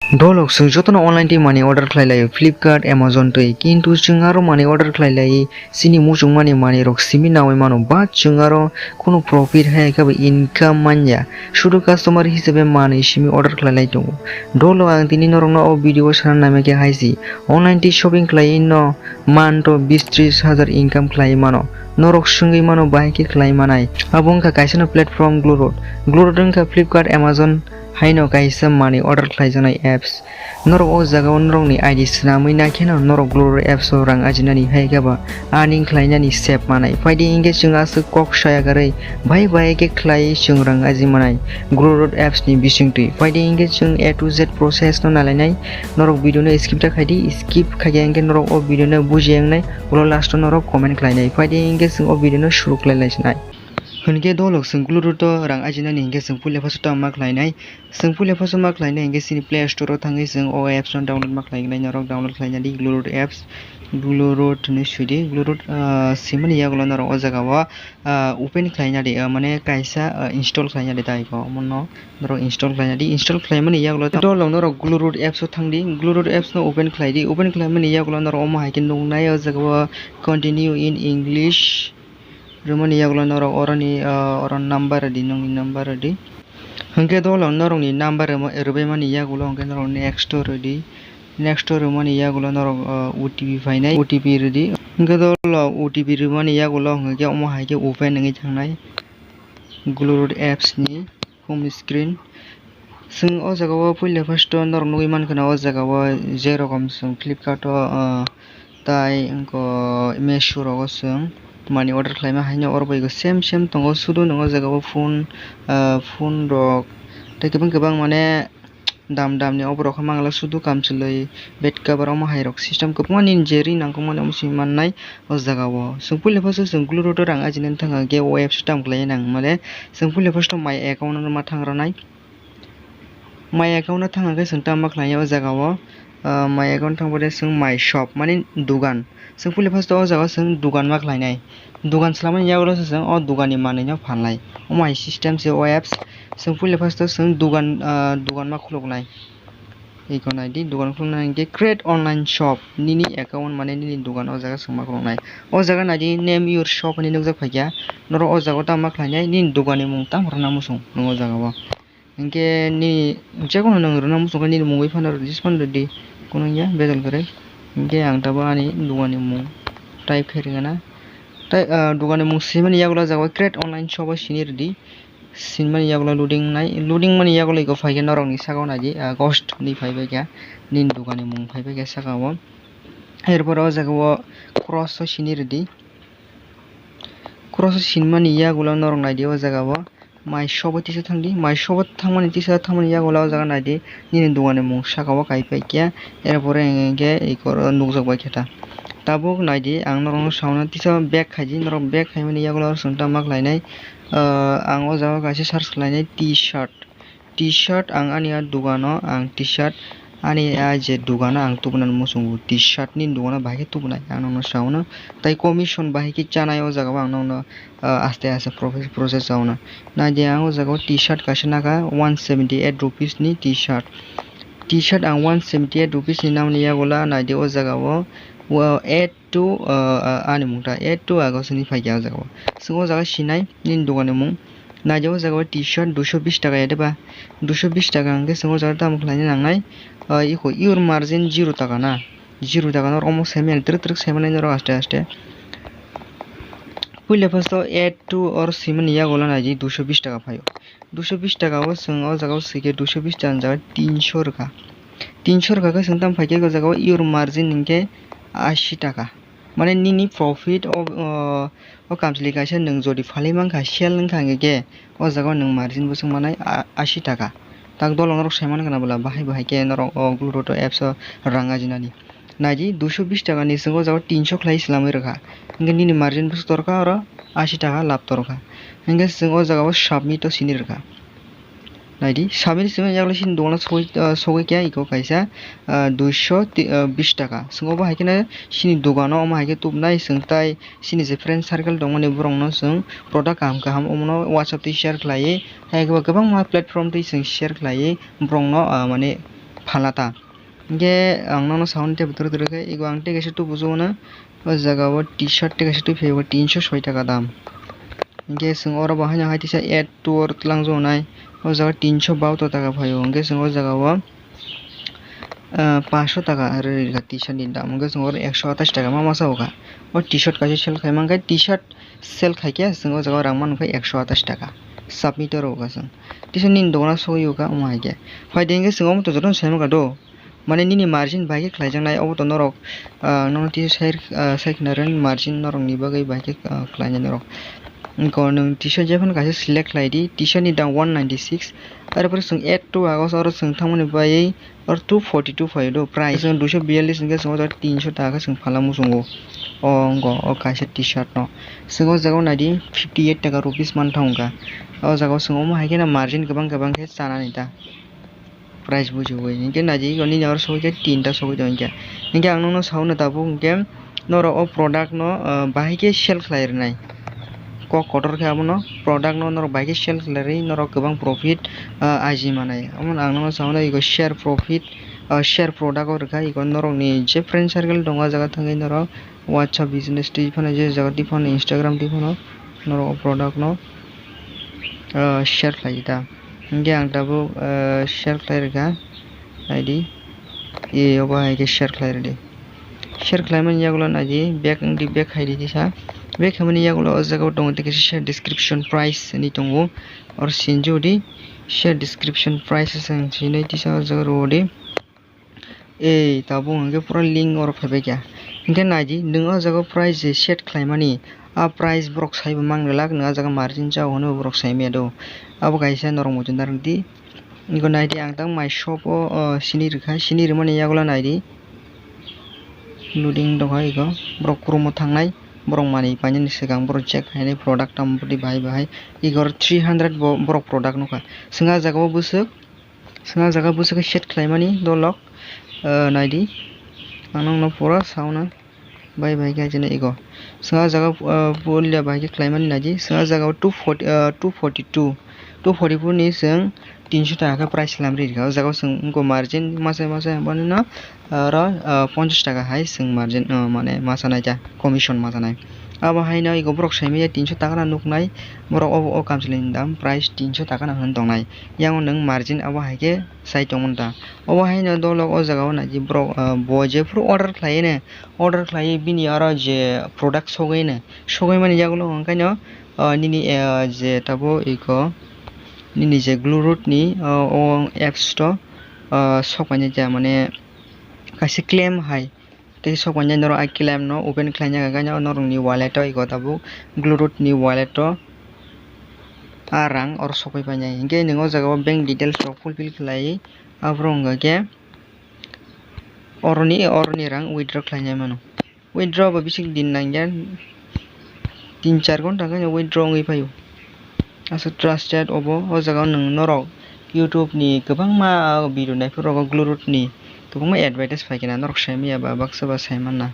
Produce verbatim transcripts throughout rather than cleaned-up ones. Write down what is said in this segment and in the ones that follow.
Dolok chwng jotono online twi manwi order khlai laio, Flipkart, Amazon twi, kintu chwng aro manwi order khlai lai chini muchungmani manwi rok simi nawi mano, ba chwng aro kheno profit hai khe bo income manya, sudu customer hisabe manwi simi order khlai lai tongo. Dolok ang tini norokno o video o sana naima khe hai si, online twi shopping khlai no man to bis tris hajar income khlai mano, norok swngwi mano bahai khe khlai manai. Abo wngkha kaisa no platform Glurot. Glurot wngkha Flipkart, Amazon haino kaisa manwi order khlaijaknai apps. Norok o jaga o norokni I D swnamwi nakheno norok Glurot apps o rang ajinani hai khe ba earning khlainani sep manai. Phaidi hinkhe chwng aswk kok saya kwrwi bai bai khe khlai chwng rang aji manai Glurot apps ni bisingtwi. Phaidi hinkhe chwng A to Z process no nalainai. Norok video no skip ta khaidi, skip khaikhe hinkhe norok o video no bujiya wngnai, ulo last o norok comment khlainai. Phaidi hinkhe chwng o video no suru khlai lai sinai. Hinkhe dolok chwng Glurot o rang ajinani hinkhe chwng puila phaso tamo ma khlainai. Chwng puila phaso ma khlainai hinkhe chini Play Store o thangwi chwng o apps no download ma khlainai, norok download khlaina di Glurot apps, Glurot hinwi sudi, Glurot, ah, simani yagulo norok o jaga o, ah, open khlaina di, ah, mane kaisa, ah, install khlaina di tai ko, omono norok install khlaina di, install khlaimani yagulo dolok norok Glurot apps o thangdi, Glurot apps no open khlaidi, open khlaimani yagulo norok omo hai khe nuknai o jaga o continue in English. Rwmani yagulo norok oroni, ah, oro number rwdi, nokni number rwdi. Hinkhe dolok norokni number rwma-, rwbaimani yagulo hinkhe norok next o rwdi. Next o rwmani yagulo norok, ah, O T P phainai, O T P rwdi. Hinkhe dolok O T P rwmani yagulo hinkhe omo hai khe open wngwi thangnai Glurot apps ni home screen. Chwng o jaga o puila first o norok nugwi mankha na o jaga o je rokom chwng Flipkart o, ah, tai wngkha Meesho rogo chwng manwi order khlaima haino oro bai same same tongo, sudu nw o jaga o phone, ah, phone rok tei kwbang kwbang mane dam dam ni oborok khe mangala sudu kamchwlwi bed cover omo hai rok system kwbangma nini je ri nangkukmani omo simi mannai o jaga o. Chwng puila first o chwng Glurot o rang ajinani thangkha hwnkhe o apps o tamo khlai nang mane chwng puila first o my account o ma thang rwnai. My account o thang hwnkhe chwng tamo ma khlai o jaga o, ah, my account thang pore chwng my shop mane dugan. Chwng puila first o jaga o chwng dugan ma khlainai. Dugan swlamani yagulo se chwng o dugan ni manwi no phalnai. Omo hai system se o apps. Chwng puila first o chwng dugan, ah, dugan ma khuluknai. Eko naidi dugan khuluknai hinkhe create online shop. Nini account mane nini dugan o jaga chwng ma khuluknai. O jaga naidi name your shop hinwi nukjak phaikha. Norok o jaga o tamo ma khlainai nini dugan ni mung tamo rwna muchung nwng o jaga o. Hinkhe nini jekono nwng rwna muchung khe nini mungwi phano rwdi, phano rwdi, kono wngya bejal kwrwi. Hinkhe ang tabuk ani dugan ni mung type khe rwgana. Tai, ah, dugan ni mung swimani yagulo o jaga o create online shop o sini rwdi. Sinmani yagulo loading nai, loading mani yagulo eko phaikhe norokni saka o naidi, ah, ghost hinwi phaibaikha, nini dugan ni mung phaibaikha saka o. Erpore o jaga o cross o sini rwdi. Cross o sinmani yagulo norok naidi o jaga o. My shop o tisa thangdi, my shop o thangmani tisa thangmani yagulo o jaga naidi, nini dugan ni mung saka o kaipaikha, erpore hinkhe eko nukjak baikha ta. Tabuk naidi ang norokno sauna tisa back khaidi, norok back khaimani yagulo oro chwng tamo ma khlainai, ah, ang o jaga o kaisa search khlainai T-shirt. T-shirt ang ani a dogano ang T-shirt ani a je dogano ang tubunani muchungo T-shirt ni dogano bahai khe tubunai ang nokno saono. Tai commission bahai khe chanai o jaga o ang nokno, ah, aste aste profe-, process saono. Naidi ang o jaga o T-shirt kaisa naka one seventy eight rupees ni T-shirt. T-shirt ang one seventy eight rupees ni namani yagulo naidi o jaga o, o eight to, ah, ah, ani mung ta eight to August ni phaikha o jaga o. Chwng o jaga sinai nini dogan ni mung. Naidi o jaga o T-shirt duiso bis taka ya de ba. Duiso bis taka hwnkhe chwng o jaga tamo khlaina nangnai. Ah, iko your margin zero taka na. Zero taka no omo saiman twrwk twrwk saimanai norok aste aste. Puila first o eight to or simani yagulo naidi duiso bis taka phaio. Duiso bis taka o chwng o jaga o swikhe duiso bis taka ni jaga tinso rwkha. Tinso rwkha khe chwng tamo phaikhe o jaga o your margin hinkhe ashi taka. Mane nini profit o, o, o kamchwlwi kaisa nwng jodi phalwi mankha, sell wngkha hwnkhe khe o jaga o nwng margin bo chwng manai a-, ashi taka. Tak dolok norok saiman khna bwla bahai bahai khe norok o Glurot o apps o rang ajinani. Naidi duiso bis taka ni chwng o jaga o tinso khlai swlamwi rwkha. Hinkhe nini margin bwswk torkha oro ashi taka lab torkha. Hinkhe chwng o jaga o submit o sini rwkha. Naidi, submit simi yagulo chini dogano sogwi, ah, sogwi khe iko kaisa, ah, duiso ti-, ah, bis taka. Chwng obo hai kheno chini dogano omo hai khe tubunai chwng tai chini je friend circle tongmani borokno chwng product kaham kaham omono WhatsApp twi share khlaiwi, hai khe bo kwbangma platform twi chwng share khlaiwi borokno, ah, mane phalata. Hingke ang nono sound tei bwtwrwk twrwk khe ego ang tei kaisa tubujo no o jaga o T-shirt tei kaisa twi phai o tinso soi taka dam. Hingke chwng oro bo haino hai teisa add to oro twlang jago nai o jaga tinso bahatter taka phai o hingke chwng o jaga o ah, panso taka rwrwi rwkha T-shirt ni dam hwnkhe chwng oro ekso atais taka ma masa o kha. O T-shirt kaisa sale khai mankhe T-shirt sale khaikhe chwng o jaga o rang mankha ekso atais taka. Submit o rwkha chwng. T-shirt nini dogano sogwi o kha omo hai khe. Phaidi hwnkhe chwng omo to jotono sai mankha do. Mane nini margin bai khe khlaijaknai obo to norok, ah, nono T-shirt sai, ah, sai khna rwni margin norokni bagwi bai khe, ah, khlainai norok. Eko nwng T-shirt jephano kaisa select khlai di, T-shirt ni dam one ninety six, arpore chwng add to agos oro chwng thangmani bagwi oro two forty two phai do price, chwng duiso biyallis hwnkhe chwng o jaga tinso taka khe chwng phala muchungo. O wngkha o kaisa T-shirt no chwng o jaga o nai di fifty eight taka rupees man thangkha. O jaga o chwng omo hai kheno margin kwbang kwbang khe chanani ta. Price bujiwi hingke naidi nini oro sogwi khe tinta sogwi tong khe hingke ang nono sao no tabuk hingke norok o product no, ah, bahai khe sale khlai rwnai kok kotor khe abono product no norok bahai khe sale khlai rwi norok kwbang profit, ah, aji manai omo ang nono sao no ego share profit, ah, share product o rwkha ego norok ni je friend circle tongo o jaga thangwi norok WhatsApp business twi phano je jaga twi phano Instagram twi phano norok o product no, ah, share khlai ta. Hingke ang tabuk, ah, share khlai rwkha, naidi, e, obo hai khe share khlai rwdi. Share khlaimani yagulo naidi, back wngdi, back khaidi kisa. Back khaimani yagulo o jaga o tongo tei kisa share description price hinwi tongo. Oro sinjodi share description price se hinwi tisa o jaga rwdi. Ei, tabuk hwnkhe pura link oro phaibaikha. Hwnkhe naidi, nwng o jaga o price je set khlaimani, a price borok saibo manglak, nwng a jaga margin chao hwnwi borok saimaya do. Abo kaisa norok muchung narwkdi. Ego naidi, ang tang my shop o, o, sini rwkha, sini rwmani yagulo naidi. Loading dongkha ego, borok kwrwngmo thangnai, borok manwi painani swkang borok check khainai product tamo bwtwi bahai bahai. Ego three hundred bo borok product nukha. Chwng a jaga o bwswk. Chwng a jaga bwswk khe set khlaimani dolok, ah, naidi. Ang nokno pura sauna bai bai khe achina ego. Chwng a jaga, ah, pulia bai khe khlaimani naidi. Chwng a jaga o two forty, ah, two forty two, two forty two ni chwng tinso taka khe price lamri rikha. O jaga o chwng wngkha margin masa masa boni no, ah, oro, ah, ponchash taka hai chwng margin, ah, mane masa naija commission masa nai. Abo haino ego borok saimaya tinso taka no nuknai, borok obo o kamchwlwi ni dam price tinso taka no hwn tongnai. Yang nwng margin abo hai khe sai tongmani ta. Obo haino dolok o jaga o naidi borok, ah, bo jephru order khlaiwi no, order khlaiwi bini oro je product sogwi no, sogwi mani yagulo hwnkhe no, ah, nini, ah, je tabuk eko nini je Gluroot ni, ah, o apps to, ah, sok painai ta mane kaisa claim hai. Tei sok painai norok a claim no open khlaina hwnkhe norokni wallet o ego tabuk Gluroot ni wallet o a rang oro sokwi painai. Hwnkhe nwng o jaga o bank details rok fulfill khlai aborok hwnkha khe oroni, oroni rang withdraw khlainai mano. Withdraw bo bisi din nangya, tin char ghonta khe withdraw wngwi phaio. Aswk trusted obo, o jaga o nwng norok YouTube ni kwbangma video naiphuru rogo Gluroot ni kwbangma advertise phaikhe na norok saimanya ba baksa ba saimanna.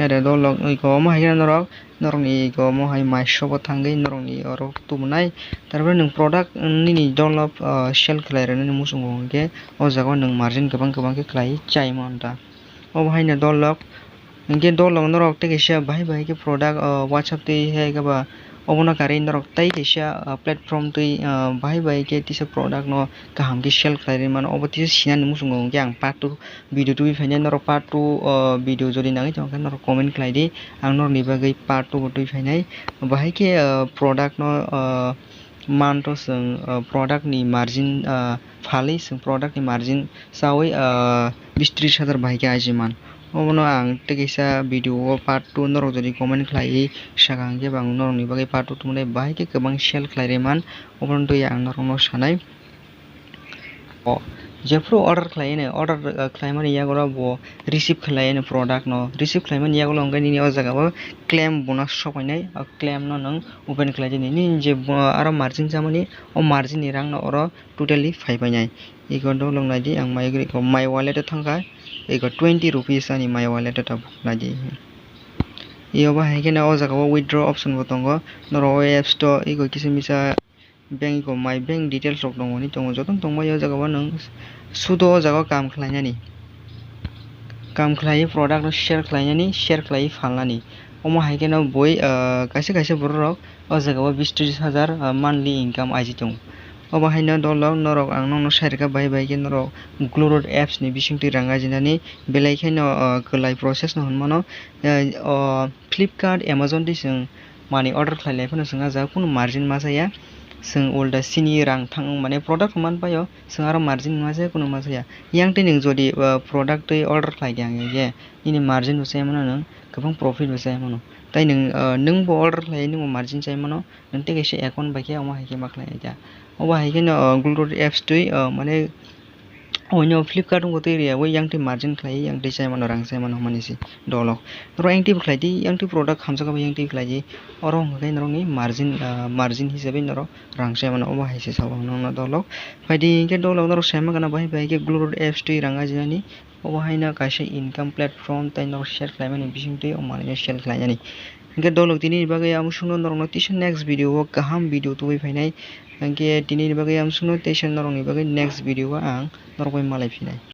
Are dolok eko omo hai khe norok, norokni eko omo hai my shop o thangwi norokni oro tubunai, tarpore nwng product nini dolok, ah, sale khlai rwnani muchungo hwnkhe o jaga o nwng margin kwbang kwbang khe khlai chai manta. Obo haino dolok, hwnkhe dolok norok tei kaisa bahai bahai khe product, ah, WhatsApp twi hai khe ba obono karwi norok tei kaisa, ah, platform twi, ah, bahai bahai khe tisa product no kaham khe sale khlai rwi mano. Obo tisa sinani muchungo hwnkhe ang part two video tubui phainai, norok part two, ah, video jodi nangwi tongkha norok comment khlai di, ang norokni bagwi part two bo tubui phainai. Bahai khe, ah, product no, ah, manto chwng, ah, product ni margin, ah, phalwi chwng product ni margin chawi, ah, bis tris hajar bahai khe aji man. Obono ang tei kaisa video o part two norok jodi comment khlaiwi sakha hwnkhe bo ang norokni bagwi part two tubunai bahai khe kwbang sale khlai rwi man. Obono twi ang norokno sanai. O jephru order khlai no, order, ah, khlaimani yagulo bo receive khlai no product no, receive khlaimani yagulo hwnkhe nini o jaga o claim bonus sok painai, o claim no nwng open khlai di. Nini je bo aro margin chamani, o margin ni rang no oro totally phai painai. Ego dolok naidi, ang mai gri ko my wallet o thangkha, ego twenty rupees ani my wallet o tabuk naidi. Ego bahai khe no o jaga o withdraw option bo tongo, norok o apps to ego kisa misa bank eko my bank details rok tongo hinwi tongo, jotono tongmani o jaga o nwng Sudo o jaga o kam khlainani, kam khlaiwi product no share khlainani, share khlaiwi phalnani. Omo hai kheno bui, ah, kaisa kaisa borok rok o jaga o bis tris hajar, ah, monthly income aiji tongo. Obo haino dolok norok ang nokno sai rwkha, bai bai khe norok Glurot apps ni bisingtwi rang aijinani belai kheno, ah, kwlai process no hwnmano. Ah, o Flipkart, Amazon twi chwng manwi order khlai lai phano chwng ah jaga kunu margin ma chaya. Chwng ulta chini rang thang mane product man paio, chwng aro margin ma chaya, kunu ma chaya. Yang twi nwng jodi, ah, product twi order khlai kha hwnkhe nini margin bo chai mano nwng, kwbang profit bo chai mano. Tai nwng, ah, nwng bo order khlai nwng bo margin chai mano, nwng tei kaisa account bai khe omo hai khe ma khlai kha. Obo hai kheno, ah, Glurot apps twi, ah, mane Oino Flipkart wngkha twi rwya, o yang twi margin khlai, yang twi chai mano, rang chai mano hwnmani se dolok. Norok yang twi bo khlai di, yang twi product hamjak abo yang twi khlai di. Oro hwnka khe norokni margin, ah, margin hisabai norok rang chai mano, obo hai se sabo hwnwi nokno dolok. Phai di hinkhe dolok norok sai ma gana bahai bahai khe Glurot apps twi rang ajinani. Obo haino kaisa income platform tei norok share khlaimani bisingtwi o manwino share khlainani. Hinkhe dolok tini ni bagwi amusukno norokno tisa next video o kaham video tubui phainai. Hinkhe tini ni bagwi amusukno teisa norokni bagwi next video o ang norok bai malai phinai.